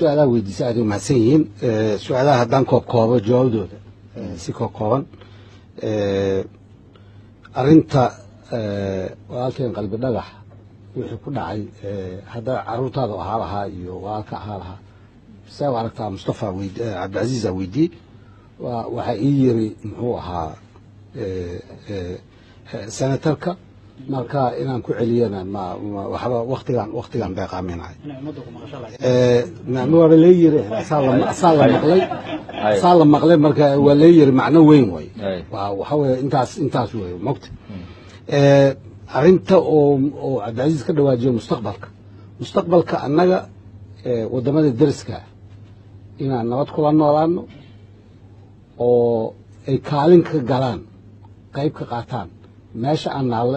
Su-aalaha weydiisa aad u mahadsan yihiin. Su-aalaha haddaan koob koobo jawaabdooda si koob kooban, arrinta walaalkeen Qalbi Dhagax wixii ku dhacay, hadda caruurtaada ahaa lahaa iyo walaalka ahaa lahaa, see u aragtaa? Mustafa Cabdicasiis aa weydiiyey. Waxaa ii yiri, muxuu ahaa, senatarka, marka inaan ku celiyana ma waxba waktigan beeqaaminahay. Waaba lee yiri, asaa la maqlay, asaa la maqlay, marka waa lee yiri, macno weyn way. Waxa weye intaas wey mogta. Arrinta oo Cabdicasiis ka dhawaajiyo, mustaqbalka annaga wadamada deriska inaan nabad kula noolaano oo ay kaalin ka galaan, qayb ka qaataan meesha aan naallo,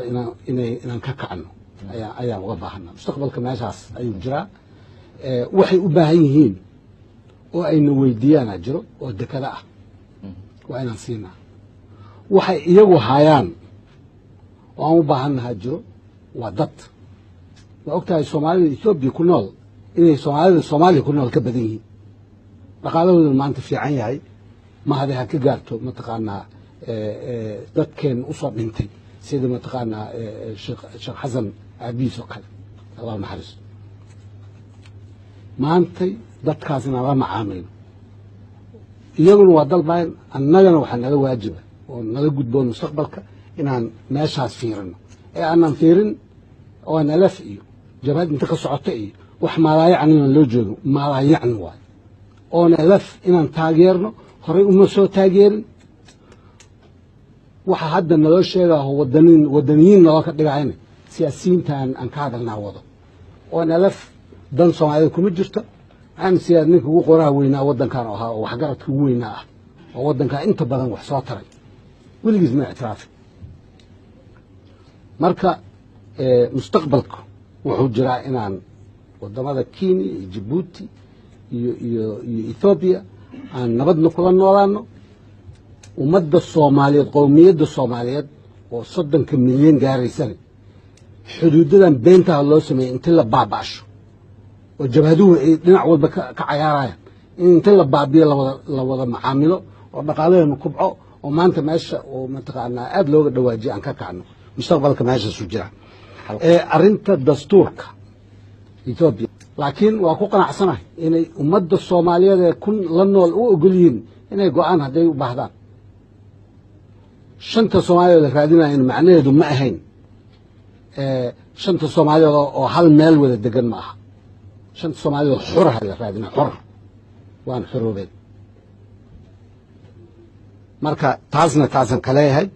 inaan ka kacno ayaan uga baahana. Mustaqbalka meeshaas ayuu jiraa. Waxay u baahan yihiin oo ayna weydiiyaana jiro oo dekada ah, waa inaan siinaa. Waxay iyagu hayaan oo aan u baahannahaa jiro, waa dad. Waa og tahay Soomaalida Etoobiya ku nool inay Soomaalida Soomaaliya ku nool ka badan yihiin, dhaqaalahooduna maanta fiican yahay. Mahade ha ka gaarto, mataqaanaa, dadkeen usoo dhintay sida, mataqaanaa, Sheekh Xasan aabihiis oo kale, Allah naxariisto. Maantay dadkaas inaan la macaamilno, iyaguna waa dalbayan, annagana waxaa nala waajiba oo nala gudboon mustaqbalka inaan meeshaas fiirino ee aanan fiirin ONLF iyo jabhad inta ka socota iyo wax maalaayacni inaan loo joogo. Maalaayacni waayo ONLF inaan taageerno. Horey uma soo taageerin. Waxa hadda naloo sheegaho wadaniyiin naloo ka dhigayna siyaasiyiintan aan ka hadalnaa wado. ONLF dan Soomaalida kuma jirto. Maxamed Siyaad ninka ugu qoraha weynaa waddankan ahaa oo waxgaradka ugu weynaa ah oo waddankaa inta badan wax soo taray, weligiis ma ictiraafin. Marka mustaqbalku wuxuu jiraa inaan wadamada Kenya iyo Jabuuti iyo Ethoobiya aan nabadna kula noolaano. Ummadda Soomaaliyeed, qowmiyadda Soomaaliyeed oo 30-ka milyan gaaraysana, xuduudadan beentaha loo sameeyey inti la baaba'sho oo jabhaduhu ay dhinac walba ka cayaarayaan, in inta la baabiyo la wada macaamilo oo dhaqaalaheenu kubco oo maanta meesha oo, mataqaanaa, aada looga dhawaajiyo aan ka kacno. Mustaqbalka meeshaasu jira. Arrinta dastuurka Etoobiya laakiin waa ku qanacsanahay inay ummadda Soomaaliyeed ee kun la nool u ogol yihiin inay go-aan hadday u baahdaan. Shanta Soomaaliyeed la raadinayan macnaheedu ma ahayn shanta Soomaaliyeed oo hal meel wada degan, ma aha. Shanta Soomaaliyeed xuraha la raadinaya, xor waan xoroobeen. Marka taasna taasan ka leeyahay.